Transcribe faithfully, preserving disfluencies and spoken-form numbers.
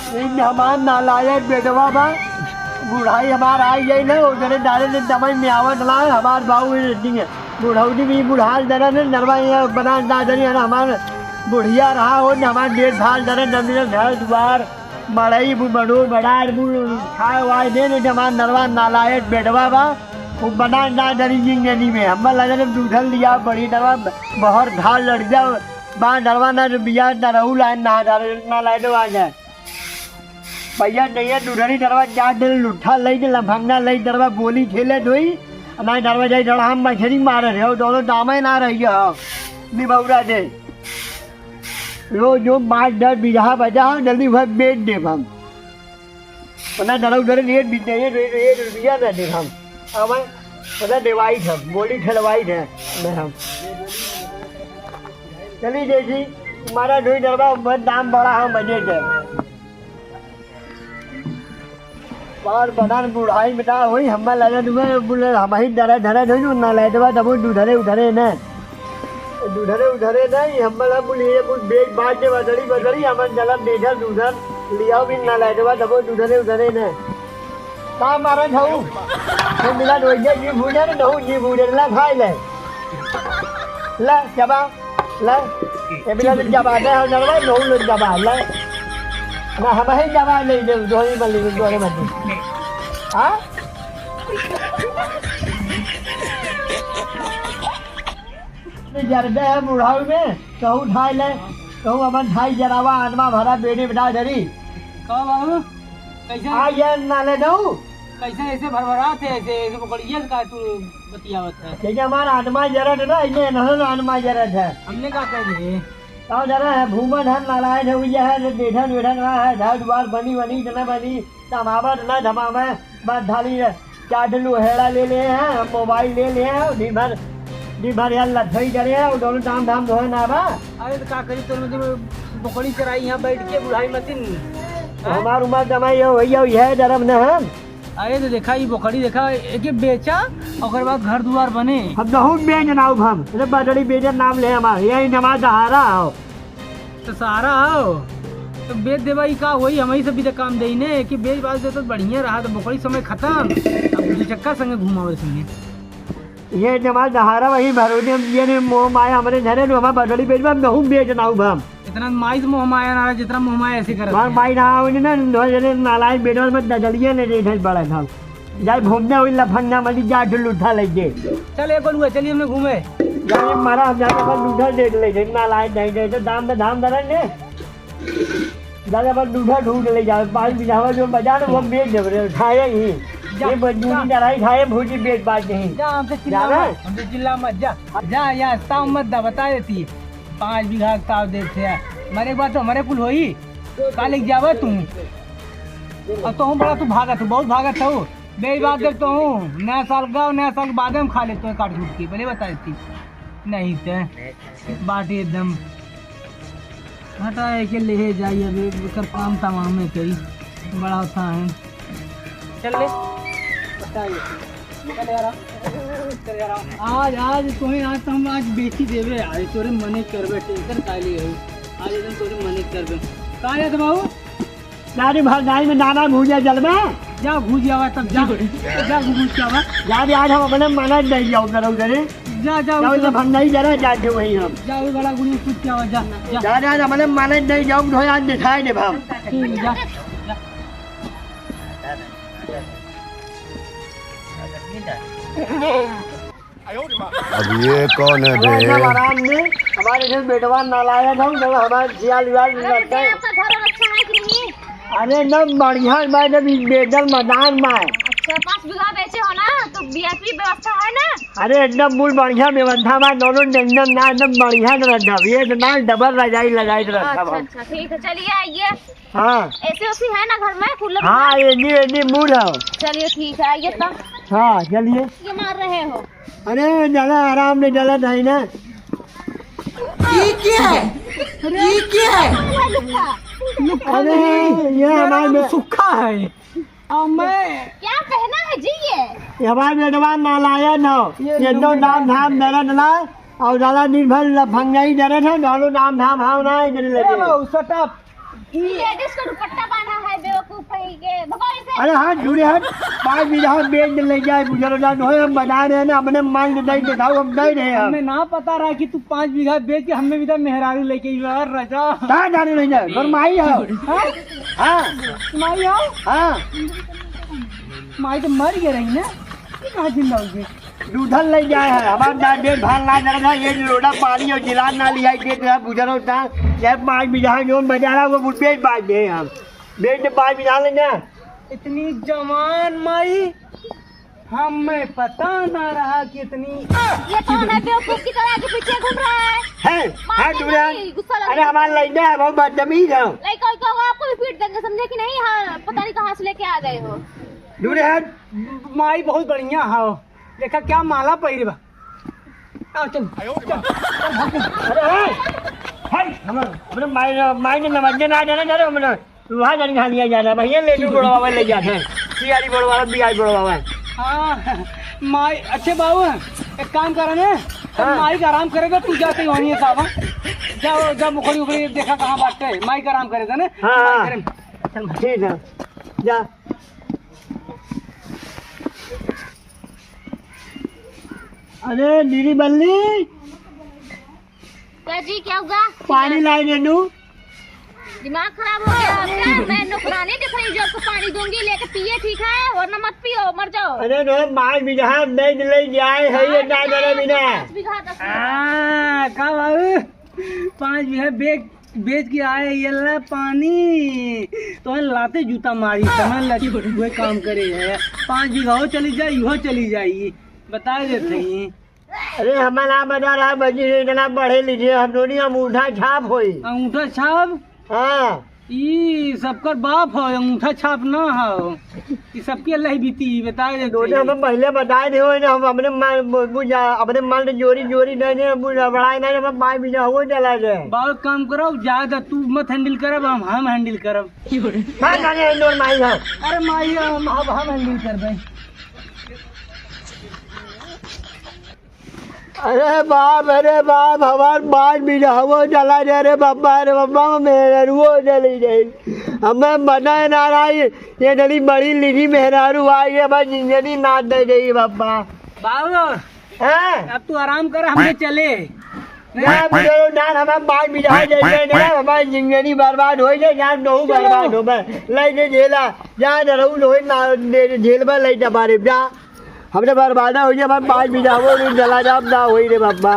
इन हमार नालायक बेटवा बा, बुढ़ाई हमार आई गई ना, उधरे डाले ने दवाई में आवत ना, हमार बाबू ये नहीं है। बुढ़ौनी भी बुढ़ाल डरा ने, नरवा ये बना ना डरी है ना, हमार बुढ़िया रहा हो ना, हमार डेढ़ साल डरे, नंदिन घर द्वार, मड़ई बु-, बड़ो, बड़ार बु-, खाए वाए दे ने, हमार नरवा नालायक बेटवा बा, वो बना ना डरी जिंदगी में, हम लगे ने दूधल लिया, बड़ी नरवा, बहुत ढाल लड़ जा, बा नरवा ना बिया, ना रहू लाइन ना, ना लाइन आ जाए। भैया, नहीं है, दुधरी डरवा जा दिल लुट्ठा लई के लफंगा लई डरवा गोली खेले धोई, ना डरवा जाई डरा हम मछरी मारे रहे हो, दोनों दामे ना रही हो, निबौरा दे। रोज जो पाँच दस बीघा बचा हो, जल्दी वह बेच देब हम। ना डरा उधर रेट भी नहीं है, रेट, रेट रुपया ना देब हम। अब पता देवाई था, गोली खेलवाई थे, मैं हम। चली जैसी, हमारा ढोई डरवा, बहुत दाम बड़ा है, मजे से। बार बदान बुढ़ाई में ना होई, हम्मा लगे दुमे बोले, हम ही डरे धरे धोई ना ले देवा, तब दूधरे उधरे ने। दूधरे उधरे नहीं, हम्मा ला बोली, ये कुछ बेच बाज के बदड़ी बदड़ी, हमन जलम देखा दूधर, लियाओ भी ना ले देवा, तब दूधरे उधरे ने। का मारे जाऊ? ये मिला दो, ये जी भूजा ने, नहू जी भूजा, ला खाई ले। ला, क्या बा? ले, ये भी लोग जब आते हैं, नरवा, नौ लोग जब आ, ले। ना, हम ही जब आ, ले, ले, दोहरी बन ले, दोहरी बन ले। हाँ? ये जरदे है बुढ़ाऊ में, कहूँ ढाई ले, कहूँ अमन ढाई जरावा, आनमा भरा, बेड़े बना धरी। का बाबू? कैसे? आ, ये ना ले दऊ। कैसे ऐसे भरभरात है, ऐसे, ऐसे पकड़िए का तू बतियावत है? देखिए, हमारा आत्मा जरत है ना, ये नहीं ना आत्मा जरत है। हमने का कह दिए? का जरा है, भूमन है, नालायक है, उइया है, जो बेढन, बेढन रहा है, घर द्वार बनी, बनी, जना बनी, कमावत ना धमावे, बस खाली चार ठो हेड़ा ले ले हैं, हम मोबाइल ले ले हैं, दिन भर, दिन भर यार लथई करे हैं, और दोनों दाम धाम धोए ना बा। अरे तो का करी, तोर में बोकड़ी चराई यहाँ बैठ के बुढ़ाई मतिन। हमार उमर जमाई हो, भैया, यह डरम न हम। अरे तो देखा, ई बोकड़ी देखा, एके बेचा, ओकर बाद घर दुआर बने। हम नहू बेच नाउब हम। अरे बदड़ी बेचर नाम ले हमार, यही हमार सहारा हो। तो सहारा हो, तो बेच देबा, ई का होई, हमही सब भी तो काम देई ने, कि बेच बाच दे तो बढ़िया रहा, तो बोकड़ी समय खत्म, अब दू चक्का संगे घुमावे संगे। ये हमार सहारा वही भरोने, ये ने मोह माया हमरे धरे, तो हमार बदड़ी बेचबा, हम नहू बेच नाउब हम। इतना माई से मोह माया ना रहा, जितना मोह माया ऐसे करत हमार है। माई ना होने ना, दो जने नालायक बेटवा में ददलिया ने दे धर बड़ा था। जाए घूमने हुई लफंगा मली, जा ढुल उठा ले जे। चल, एक गोलुआ, चलिए हमने घूमे। जाए मारा, हम जाके अपन दूधा दे ले जे, नालायक नहीं दे, तो दाम में धाम धरन ने। जाके अपन दूधा ढूंढ ले जाओ, पाँच बीघा जो बजा ना, वो बेच दे रे, खाए ही। जा, ये मजदूरी जा। कराई, खाए भूजी बेच बात नहीं। जा, हमसे चिल्ला जाना? मत, हमसे चिल्ला मत, जा। जा, या, ताव मत दा, बता देती। पाँच बीघा के ताव देते हैं। मरे के बाद तो हमारे कुल होई। का लेके जावा तू? अब तो हूँ बड़ा तू भागत हो, बहुत भागत हो। मेरी बात देख तो हूँ, नया साल का, नया साल के बाद हम खा लेते हैं काट कूट के, पहले बता देती। नहीं ते बाटे एकदम। हटा, एके लेहे जाई, अबे एकर काम तमामे करी, बड़ा होता है। चल ले। बताइए। चल यार, चल यार। आज, आज तोहे, आज तो हम आज बेची देबे, आज तोरे मने करबे, टेंशन काहे लिए हो? आज एकदम तोरे मने करबे। का रे बाबू? गाड़ी भर जाई में दाना भूजा जलबा। जा भूज आवा तब जा। जा भूज के आवा। जा रे, आज हम अपने माना नहीं जाओ करो करे। जा, जा, जा, उधर। उधर हम नहीं जरा जाते वहीं हम। जा, वो बड़ा गुड़ी पूछ के आवा, जा, जा। जा, जा, जा, अपने माना नहीं जाओ, ढोया आज दिखाई दे भाव। ठीक है, जा, जा। अब ये कौन है अरे बे? एकदम आराम में, हमारे घर बेटवा नालायक हम, जब हमारे जियाल वियाल अरे लगता भैया, है। आपका घर और अच्छा है कि नहीं? अरे एकदम बढ़िया बा, एकदम बेदल मैदान बा। अच्छा, पाँच बीघा बेचे हो ना, तो VIP व्यवस्था है ना? अरे एकदम मूल बढ़िया व्यवस्था बा, दोनों एकदम ना, एकदम बढ़िया व्यवस्था, ये तो ना डबल रजाई लगाई रहता अच्छा, बा। अच्छा, ठीक है, चलिए आइए। हाँ। AC उसी है ना घर में, कूलर हाँ, में? एनी, एनी मूल है। चलिए ठीक है, आइए तब। हाँ, चलिए। ये मार रहे हो? अरे, ज्यादा आराम नहीं, ज्यादा नहीं ना। ये क्या है? ये क्या है? अरे, ये हमारे में सूखा है। और मैं क्या पहना है जी ये? ये हमारे बेटवा नालायक हो। ये ये दो दो नाम धाम दरद ना, और ज्यादा दिन भर लफंगाई दरद है, दोनों नाम धाम हाव ना, इधर ले ए जाओ। बाबू, shut up। लेडीज को दुपट्टा बांधा है। अरे हाँ, जुड़े हैं, पाँच बीघा बेच ले जाए, बुझल हो जाए, हम बना रहे हैं ना, अपने मांग के दे देता हूँ, हम दे रहे हैं। हमें ना पता रहा कि तू पाँच बीघा बेच के हमें भी तो मेहरारू लेके ही यार राजा। कहाँ जाने नहीं जाए, घर माई है। हाँ? हाँ। माई हो? हाँ। माई तो मर गए रही ना, ये कहाँ जिंदा हो गई? दूधल ले जाए है, हमार ना दे, भान ना जाना, ये लोटा पानी और जिलान ना लिया, ये तो बुझल होता, ये पाँच बीघा जोन बजा रहा, वो बेच बाज दे हम, बेच दे पाँच बीघा लेना। इतनी जवान माई, हमें पता ना रहा कि इतनी ये कौन है बेवकूफ की तरह आगे पीछे घूम रहा है? है, मार है, के दूर है। नहीं, गुस्सा लग अरे, रहा है। हमारा लड़का है, बहुत बदतमीज है। लड़का, लड़का होगा, आपको भी पीट देंगे, समझे कि नहीं? हाँ, पता नहीं कहाँ से लेके आ गए हो। दूर है। माई बहुत बढ़िया है, देखा क्या माला पहिरे बा। आओ, चल, चल, चल, भाग, चल। अरे, ए, हट, हमर, हमरे माई, माई ने नमस्ते ना जाना, जाना, हमरे वहाँ जाने कहाँ लिया जाना, भैया ले लू, बड़वा ले जाते हैं। बिहारी बड़वा, बिहारी बड़वा। हाँ, माई, अच्छे बाबू, एक काम करा ने, हाँ। माई का आराम करे दे, तू जाते ही वहीं साहब, हाँ? जा, जा, मुखड़ी उखड़ी देखा कहाँ बाटे, माई का आराम करे दे ने, हाँ, माई हाँ। करे। चल, माई। ठीक है, जा। अरे, दीदी बल्ली। क्या जी, क्या हुआ? पानी लाई दे नू। दिमाग खराब हो गया आपका? मैं नौकरानी दिख रही जो आपको पानी दूंगी, लेके पिए, ठीक है? वरना मत पियो, मर जाओ। अरे रे, पाँच बीघा नहीं ले जाए है ये, हाँ, ना जाए, मेरा बिना। पाँच बीघा, दस बीघा। हाँ, का बाबू? पाँच बीघा बेच, बेच के आए, ये ला पानी। तो लाते जूता मारी, समझ ला, वह काम करे है। पाँच बीघा हो चली जाए, इहो चली जाई। बता देते हैं। अरे, हमारा बता रहा, बजी, इतना पढ़े लिखे, हम दोनों अंगूठा छाप होई। अंगूठा छाप? हाँ। ई सबकर बाप हो, अंगूठा छाप ना हो। ई सबके अल्लाह बीती, बता देते दोनों हैं। हमें पहले बता दे हो ना, हम अपने माल, बु-, बुझा, अपने माल ने जोरी, जोरी नहीं दे, बुझा, बड़ा नहीं, हमें माल भी ना हो चला जाए। बाबू, काम करो, ज्यादा तू मत handle करब, हम, हम handle करब। हाँ, जाने handle माई है। अरे माई, हम, हम, हम handle करबे। अरे बाप, अरे बाप, हमार पाँच बीघा हो जला दे रे बाबा, रे बाबा, मेरे रुओ जली जाई। हमें मना ना रही, ये जली बड़ी लीधी मेहरारू आई, ये बस जिंदगी ना दे दे बाबा। बाबू, हाँ? अब तू आराम कर, हमके चले। ना, बुझो ना, हमार पाँच बीघा हो जाए, ना, हमार जिंदगी बर्बाद हो जाए, जान दो बर्बाद हो, बस। ले दे झेला, जा ना रहू, लोहे ना, दे, दे, झेल बा, ले जा बारे, जा। हमरे बर्बादा हो गया, हम पाँच बीघा हो, जला जाब ना होई रे बाबा।